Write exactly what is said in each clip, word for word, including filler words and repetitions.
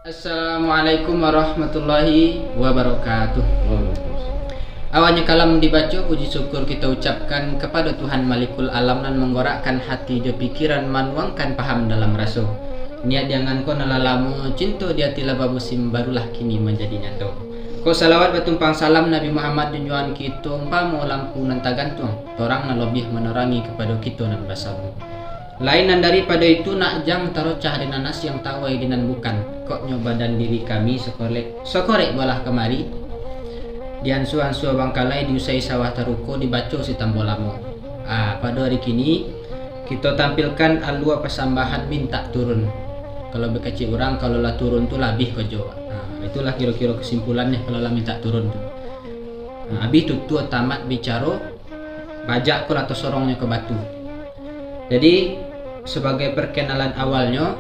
Assalamualaikum warahmatullahi wabarakatuh. Awalnyo kalam dibaco, puji syukur kito ucapkan kapado Tuhan Malikul Alam nan manggorakkan hati jo pikiran, manuangkan paham dalam raso. Niat di angan ko nan lah lamo, cinto di ati lah bamusim, barulah kini manjadi nyato. Ko salawat batumpang salam Nabi Muhammad junjuangan kito, umpamo lampu nan tagantuang, torang nan lobiah manorangi kapado kito nan basamo. Lain nan daripado itu, nak jang tarocah di nan asiang, tawai di nan bukan. Koknyo badan diri kami sakorek, sakorek balah kamari. Diansua-ansua bangkalai, diusai sawah taruko, dibaco si tambo lamo. Ah, pado ari kini, kito tampilkan alua pasambahan mintak turun. Kalau bakecek urang, kalau lah turun tu lah abih kojo. Ah, itulah kiro-kiro kesimpulannyo kalau lah mintak turun tu. Ah, abih tutua tamat bicaro, bajak ko lah tasorongnyo ka batu. Jadi, sabagai parkenalan awalnyo,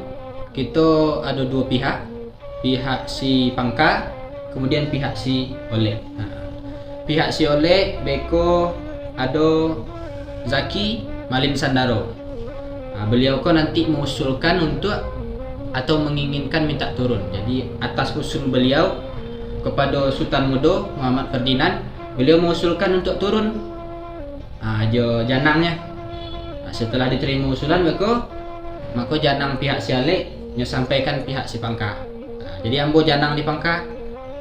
kito ado duo pihak, pihak si Pangka, kamudian pihak si Olek. Ha. Pihak si Olek, beko ado Zaki Malin Sandaro. Ha, beliau ko nanti mengusulkan untuk atau menginginkan mintak turun. Jadi, atas usul beliau kapado Sutan Mudo Muhammad Ferdinand, beliau mengusulkan untuk turun, ha, jo janangnyo. Ha, setelah diterima usulan beko, mako janang pihak si Alek nyo sampaikan pihak si Pangka. Ha, jadi ambo janang di Pangka,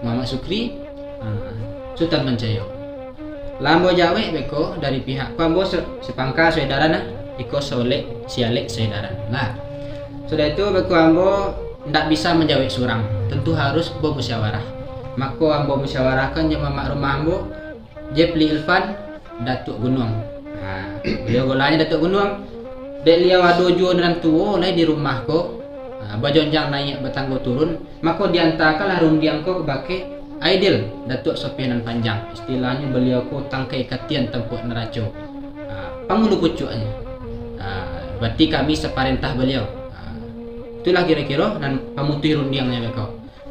Muhammad Sukri, ha, Sutan Mancayo. Lah ambo jawek beko, dari pihak ko ambo se-, si Pangka sudah edaran lah, iko si Olek, si Alek sudah edaran. Nah, sudah itu beko ambo ndak bisa manjawek surang, tentu harus bamusyawarah. Mako ambo musyawarahkan jo mamak rumah ambo, Jepli Ilfan, Datuak Gunuang. Ha, baliau golanyo Datuak Gunuang. Dek liau ado juo nan tuo lai di rumah ko. Ha, bajonjang naiak batanggo turun, mako diantakanlah rundiang ko kabake Aidil, Datuak Sopiah Nan Panjang. Istilahnyo baliau ko tangkai katian tampuak naraco. Ha, pangulu pucuaknyo. Ha, barati kami saparentah baliau. Ha, itulah kiro-kiro nan pamutuih rundiangnyo beko.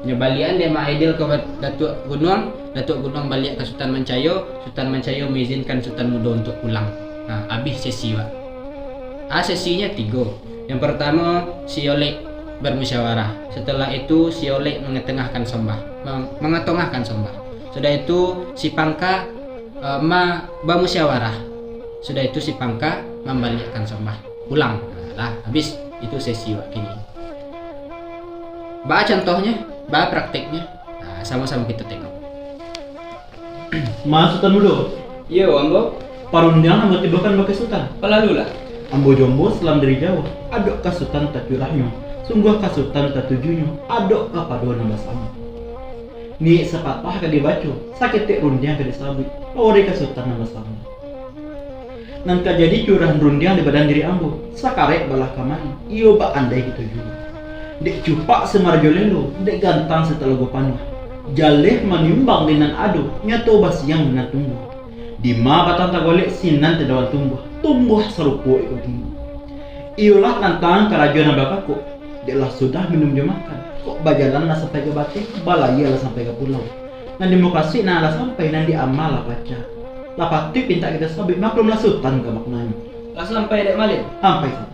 Nyo baliakan dek Mak Aidil ka Datuak Gunuang, Datuak Gunuang baliak ka Sutan Mancayo, Sutan Mancayo maizinkan Sutan Mudo untuak pulang. Nah, abih sesi, Pak. Ah, sesinyo tigo. Yang partamo, si Olek bermusyawarah. Setelah itu, si Olek mangatangahkan sombah, mang-, mangatongahkan sombah. Sudah itu, si Pangka, eh, ma-, bamusyawarah. Sudah itu, si Pangka mambaliakkan sombah. Pulang. Lah, habis itu sesi wak kini. Baa contohnyo, baa prakteknyo. Nah, samo-samo kito tengok. Ma Sutan Mudo. Iyo, ambo. Parundiangan ambo tibokan bakeh Sutan. Palalulah. Ambo jo ambo salam dari jauah. Adok ka Sutan tacurahnyo, sungguah ka Sutan tatujunyo, adok kapado nan basamo. Niaik sapatah ka dibaco, saketek rundiang ka disabuik, lori ka Sutan nan basamo. Nan ka jadi curahan rundiang di badan diri ambo, sakarek balah kamari, iyo bak andai kito juo. Dek cupak si marajo lelo, dek gantang si talago panuah. Jaleh manimbang di nan ado, nyato basiang di nan tumbuah. Dima batang tagolek, sinan tadawan tumbuah, tumbuah sarupo iko tinggi. Iyolah tantangan karajo nan bakakok, dek lah sudah minum jo makan, kok bajalan lah sampai ka bateh, balayia lah sampai ka pulau. Nan dimukasuik nan lah sampai, nan di ama lah pacah. Lah patuik pintak kito sabuik, maklumlah Sutan ka maknanyo. Lah sampai dek Malin? Sampai, Sutan.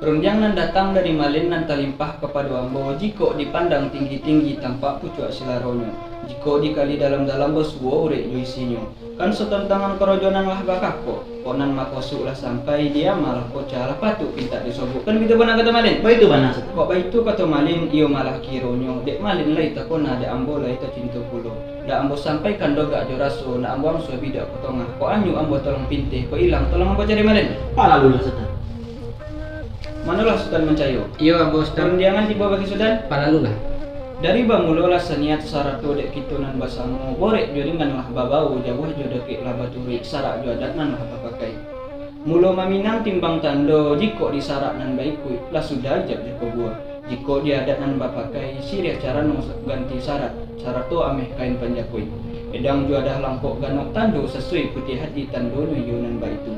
Rundiang nan datang dari Malin nan talimpah kapado ambo, jikok dipandang tinggi-tinggi tampak pucuak silaronyo, jikok dikali dalam-dalam basuo urek jo isinyo. Kan satantangan karajo nan lah bakakok, kok nan makasuik lah sampai, di ama lah pacah, lah patuik pintak disabuik. Kan baitu bana kato Malin? Baitu bana, Sutan. Kok baitu kato Malin, iyo malah kironyo, dek Malin lai takona, dek ambo lai tacinto pulo. Ndak ambo sampaikan dogak jo raso, ndak ambo angsuah biduak ka tongah. Kok anyuik ambo tolong pinteh, kok ilang tolong ambo cari Malin. Palalulah, Sutan. Manolah Sutan Mancayo? Iyo, ambo, Sutan. Parundiangan tibo bakeh Sutan? Palalulah. Dari bamulo lah saniat sarato dek kito nan basamo, borek jo ringan lah babao, jauah jo dakek lah baturuik, sarak jo adat nan lah bapakai. Mulo maminang timbang tando, jikok di sarak nan baikuik, lah sudah ijab jo kobua. Jikok di adat nan bapakai, siriah carano ganti sarak, sarato ameh kain panjakoik. Edang juadah langkok ganok tando, sasuai putiah ati tandonyo iyo nan baitu.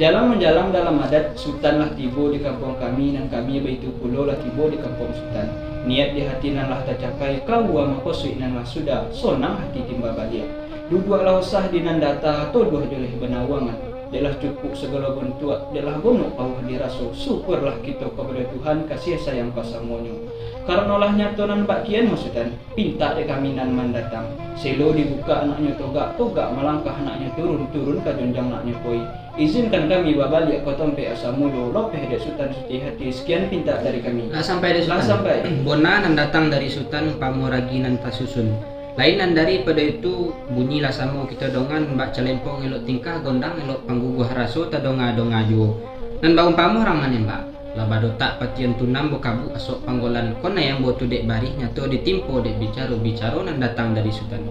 Jalang manjalang dalam adat, Sutan lah tibo di kampuang kami, nan kami baitu pulo lah tibo di kampuang Sutan. Niat di hati nan lah tacapai, kaua makasuik nan lah sudah, sonang hati timba baliak. Duduaklah usah di nan data, toduah joleh banawangan. Dek lah cukuik sagalo bantuak, dek lah gonok pauah diraso, syukurlah kito kapado Tuhan, kasiah sayang pasamonyo. Karano lah nyato nan bak kian, Sutan, pintak dek kami nan mandatang. Selo dibukak anaknyo togak, togak malangkah anaknyo turun, turun ka jonjang anaknyo koi. Izinkan kami babaliak ka tompek asal mulo, lopeh dek Sutan suci hati, sekian pintak dari kami. Lah sampai dek Sutan. Lah sampai. Bona nan datang dari Sutan, umpamo ragi nan tasusun. Lain nan daripado itu, bunyi lah samo kito dongan, bak calempong elok tingkah, gondang elok pangguguah raso, tadonga-donga juo. Nan baumpamo urang manembak, lah badotak patian tunang, bakabuak asok panggolan, konai ambo tu dek barih, nyato ditimpo dek bicaro-bicaro nan datang dari Sutan.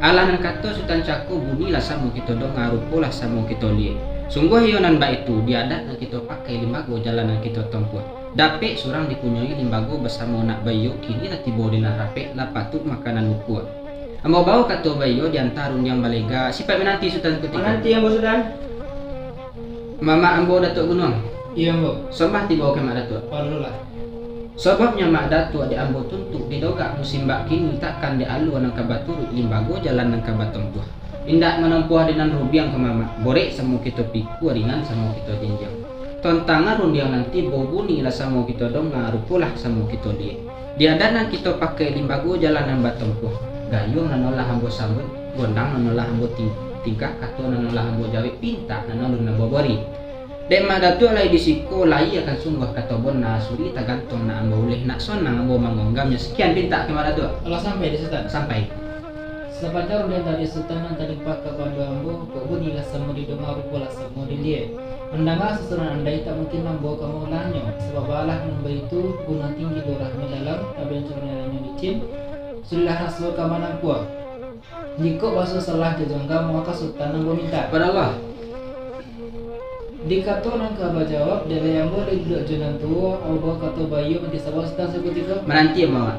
Alah nan kato Sutan cako, bunyi lah samo kito donga, rupo lah samo kito liek. Sungguah iyo nan baitu, di adat nan kito pakai, limbago jalan nan kito tompuah. Dapek surang dipunyoi, limbago basamo nak baiyo, kini lah tibo di nan rapek, lah patuik makanan ukua. Ambo bao kato baiyo, dianta rundiang balega, sipaik mananti Sutan kutiko. Mananti ambo, Sutan. Mamak ambo Datuak Gunuang. Iyo, ambo. Sambah tibo ka Mak Datuak. Paralulah. Sababnyo Mak Datuak dek ambo tuntuik, di dogak musim bak kini, takkan dek alua nan ka baturuik, limbago jalan nan ka batompuah. Indak manompuah di nan rubiang ka mamak, borek samo kito pikua, ringan samo kito jinjiang. Tantangan rundiang nan tibo, bunyi lah samo kito donga, rupo lah samo kito liek. Di adat nan kito pakai, limbago jalan nan batompuah. Gayuang nan lah ambo sambuik, gondang nan lah ambo ting-, tingkah, kato nan lah ambo jawek, pintak nan alun ambo bari. Dek Mak Datuak lai di siko, lai akan sungguah kato bona, suri tagantuang nak ambo uleh, nak sonang ambo mangganggamnyo. Sekian pintak ka Mak Datuak. Alah sampai dek Sutan? Sampai. Sapanjang rundiang dari Sutan nan talimpah kapado ambo, kok bunyi lah samo didonga, rupo lah samo diliek. Mandanga susunan andai, tak mungkin ambo ka maulahnyo, sabab baalah nan baitu, gunuang tinggi lurah dalam, tapi ancuran nyo licin, suliklah raso ka manampuah. Jikok baso salah jo jangga, mangko ka Sutan ambo mintak. Pado Allah. Di kato nan ka bajawab, dek lai ambo lai duduak jo nan tuo, ambo bao kato baiyo, mananti saba Sutan sakutiko. Mananti ambo, Mak.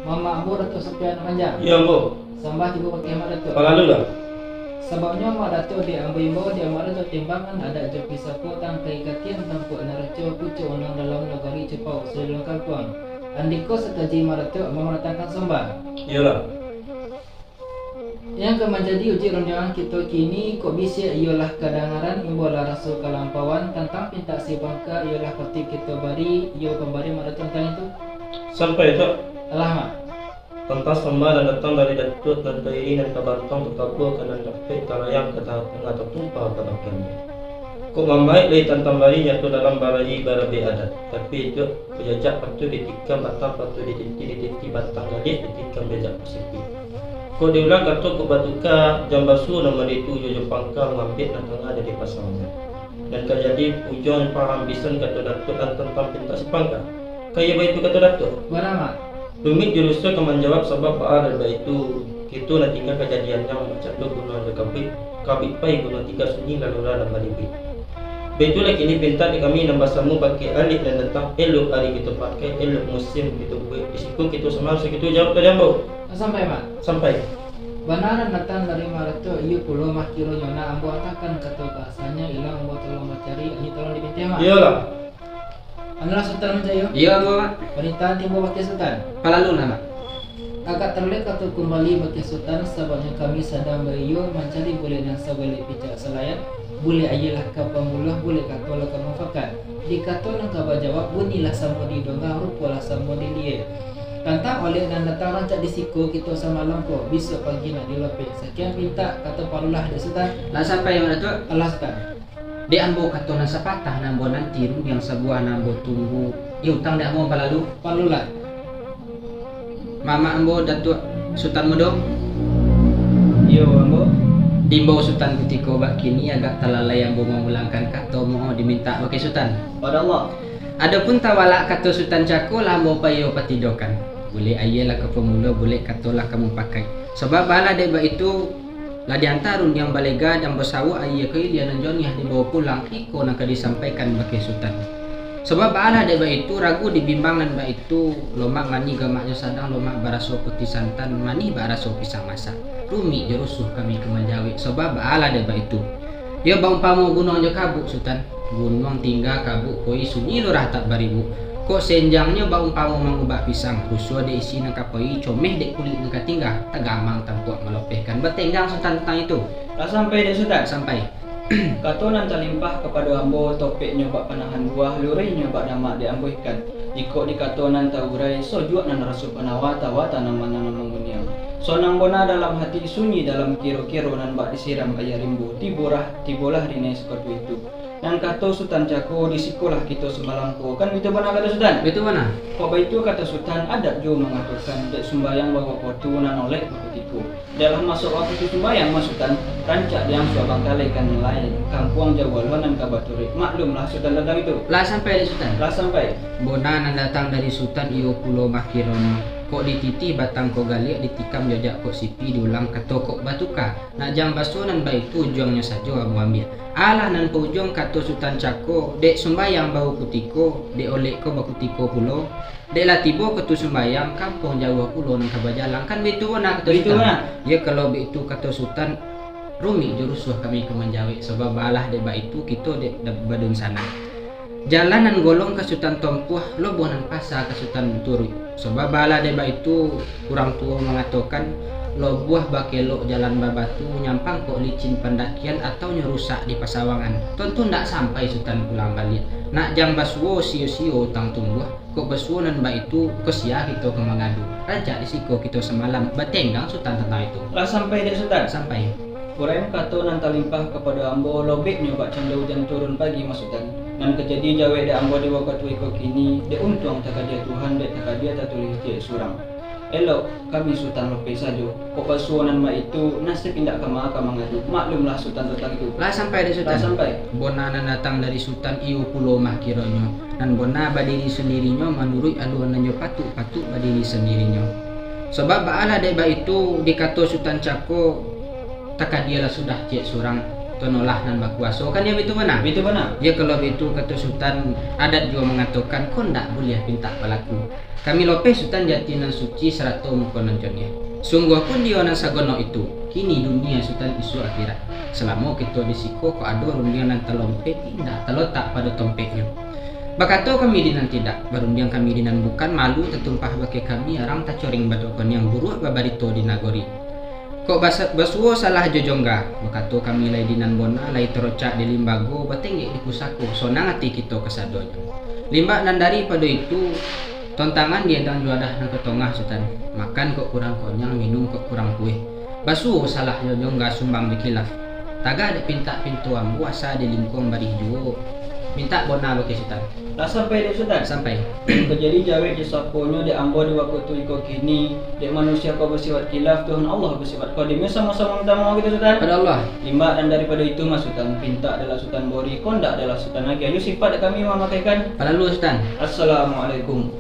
Mamak ambo Datuak Sopian Panjang. Iyo, ambo. Sambah tibo bakeh Mak Datuak. Paralulah. Sababnyo Mak Datuak dek ambo imbau, dek Mak Datuak timbangan, adat jo pisako, tangkai katian, tampuak naraco, pucuak unang dalam nagari, cupau sudah dalam kampuang. Andiko sakaji Mak Datuak, ambo mandatangkan sambah. Iyolah. Nan ka manjadi ujuik rundiangan kito kini, kok bisiak iyolah kadangaran, imbaulah raso kalampauan, tantang pintak si pangka iyolah patuik kito bari, iyo pambari Mak Datuak tantang itu. Sampai, Tuak. Alah, Mak. Tantang sambah nan datang dari Datuak, nan tairi nan tabantang, tatabua ka nan dapek, tarayang ka tangah, tatumpah ka bakeh. Kok mambaik lai tantang bari, nyato dalam barayi barabek adat. Tapi, Tuak, bajajak patuik ditikam, batang patuik dititi, dititi batang galiak, ditikam jajak pasipik. Kok diulang kato kok batuka, jan basuo nan maditu, jo, jo pangka maambiak nan tangah jadi pasangan. Nan ka jadi ujuang pahambisan kato Datuak nan tantang pintak si pangka. Ka iyo baitu kato Datuak? Bana, Mak. Rumik jo rusuah ka manjawab, sabab baa dek baitu, kito nan tingga kajadian nan bacando gunuang jo kabuik, kabuik pai gunuang tingga, sunyi lah lurah nan balibuik. Baitulah kini pintak dek kami nan basamo pakai alit nan datang, elok ari kito pakai, elok musim kito buek, di siko kito sambah, sakito jawab dari ambo. Sampai, Mak? Sampai. Bana nan datang dari Mak Datuak, iyo pulo mah kironyo, nak ambo antakan kato ka asalnyo, ilang ambo tolong bacari, anyo tolong dipintiah, Mak. Iyolah. Alah Sutan mancari. Iyo, ambo, Mak. Parintahan tibo bakeh Sutan. Paralulah, Mak. Agak tarulek kato kumbali bakeh Sutan, sababnyo kami sadang baiyo mancari bulek nan sabalek picak salayan, bulek aia lah ka pambuluah, bulek kato lah ka mufakat. Di kato nan ka bajawab, bunyi lah samo didonga, rupo lah samo diliek. Tantang olek nan datang rancak di siko kito samalam ko, bisuak pagi nak dilapeh. Sakian pintak kato paralulah dek Sutan. Lah sampai, Mak Datuak? Alah, Sutan. Dek ambo kato nan sapatah nan ambo nanti, rundiang sabuah nan ambo tunggu. Iyo utang dek ambo paralu. Paralulah. Mamak ambo Datuak Sutan Mudo. Iyo, ambo. Diimbau Sutan kutiko bak kini, agak talalai ambo mangulangkan kato, mohon dimintak bakeh Sutan. Pado Allah. Adopun tawalak kato Sutan cako lah ambo paiyo patidokan. Bulek aia lah ka pamulo, bulek kato lah ka mupakai. Sabab baalah dek baitu, lah dianta rundiang balega, nan basawak aia ka ilia, nan joniah dibawo pulang, iko nan ka disampaikan bakeh Sutan. Sabab baalah dek baitu, ragu dibimbang nan baitu, lomak manih gamaknyo sadang, lomak baraso putiah santan, manih baraso pisang masak. Rumik jo rusuah kami ka manjawek, sabab baalah dek baitu. Iyo baumpamo gunuang jo kabuik, Sutan. Gunuang tingga, kabuik koi, sunyi lurah tak baribu. Kok senjangnyo baumpamo mangubak pisang, rusuah dek isi nan ka pai, comeh dek kulik nan ka tingga, tagamang tampuak malopehkan, batenggang Sutan tantang itu. Lah sampai dek Sutan? Sampai. Kato nan talimpah kapado ambo, topeknyo bak panahan buah, luruihnyo bak damak dek ambo ikan. Jikok dikato nan taurai, sojuak nan raso panawa, tawa tanaman nan manguniang. Sonang bona dalam hati, sunyi dalam kiro-kiro nan bak disiram aia rimbo, tibolah, tibolah rinai sakato itu. Nan kato Sutan Cako, di sikolah kito samalam ko, kan bitu bana kato Sutan? Bitu bana. Kok baitu kato Sutan, adat juo mangatokan, dek sumbayang bawakatu nan olek bakutiko. Dek lah masuak wakatu sumbayang, mah Sutan, rancak diangsu abang kalaikan nan lain, kampuang jauah lo nan ka baturuik. Maklumlah Sutan tantang itu. Lah sampai dek Sutan? Lah sampai. Bona nan datang dari Sutan iyo pulo mah kironyo. Kok dititih batang kok galiak, ditikam jojak kok sipi, diulang kato kok batuka. Nak jan baso nan baitu, ujuangnyo sajo ambo ambiak. Alah nan paujuang kato Sutan Cako, dek sumbayang baru kutiko, dek olek ko bakutiko pulo. Dek lah tibo katu sumbayang, kampuang jauah pulo nan ka bajalang, kan bitu bana kato Sutan. Bitu bana. Yo kalau bitu kato Sutan, rumik jo rusuah kami ka manjawek, sabab baalah dek baitu kito dek da-, badunsanak. Jalan nan golong ka Sutan tompuah, lobuah nan pasa ka Sutan turuik. Sabab baalah dek baitu, urang tuo mangatokan, lobuah bakelok jalan babatu, nyampang kok licin pandakian, ataunyo rusak di pasawangan. Tontu ndak sampai Sutan pulang baliak. Nak jan basuo sio-sio utang tumbuah, kok basuo nan baitu, kok sia kito ka mangadu. Rancak di siko kito samalam, batenggang Sutan tantang itu. Lah sampai dek Sutan? Sampai. Uraian kato nan talimpah kapado ambo, lobeknyo bak cando ujan turun pagi, mah Sutan. Nan ka jadi jawek dek ambo di wakatu iko kini, dek untuang takadia Tuhan, dek takadia tatulih ciek surang. Elok, kami Sutan lopeh sajo. Kok basuo nan baitu, nasib indak ka ma ka mangadu. Maklumlah Sutan tantang itu. Lah sampai dek Sutan? Lah sampai. Bona nan datang dari Sutan iyo pulo mah kironyo. Nan bona badiri sandirinyo, manuruik alua nan jo patuik, patuik badiri sandirinyo. Sabab baalah dek baitu, dikato Sutan Cako, takadia lah sudah ciek surang, tonolah nan bakuaso. Kan yo bitu bana? Bitu bana. Yo kalau bitu kato Sutan, adat juo mangatokan, kondak buliah pintak balaku. Kami lopeh Sutan jati nan suci, sarato muko nan joniah. Sungguahpun diyo nan sagonok itu, kini dunia Sutan isuak akhirat. Salamo kito di siko, kok ado rundiang nan talompek, indak talotak pado tompeknyo. Bakato kami di nan tidak, barundiang kami di nan bukan, malu tatumpah bakeh kami, arang tacoreng badok koniang, buruak babarito di nagori. Kok basa-, basuo salah jo jongga, bakato kami lai di nan bona, lai tarocak di limbago, batenggek di pusako, sonang ati kito kasadonyo. Limbak nan daripado itu, tontangan diadang juadah nan ka tongah, Sutan. Makan kok kurang konyang, minum kok kurang pueh. Basuo salah jo jongga, sumbang jo kilaf. Tagah dek pintak pintu ambo, asa di lingkuang barih juo. Mintak bona bakeh Sutan. Lah sampai dek Sutan? Sampai. Ka jadi jawek jo saponyo dek ambo di wakatu iko kini, dek manusia ko basifat kilaf, Tuhan Allah basifat kodim. Yo samo-samo minta maaf kito Sutan. Pado Allah. Limbak nan daripado itu mah Sutan, pintak adalah Sutan bori, kondak adalah Sutan agiah. Yo sifat dek kami mamakehkan. Palalu Sutan. Assalamualaikum.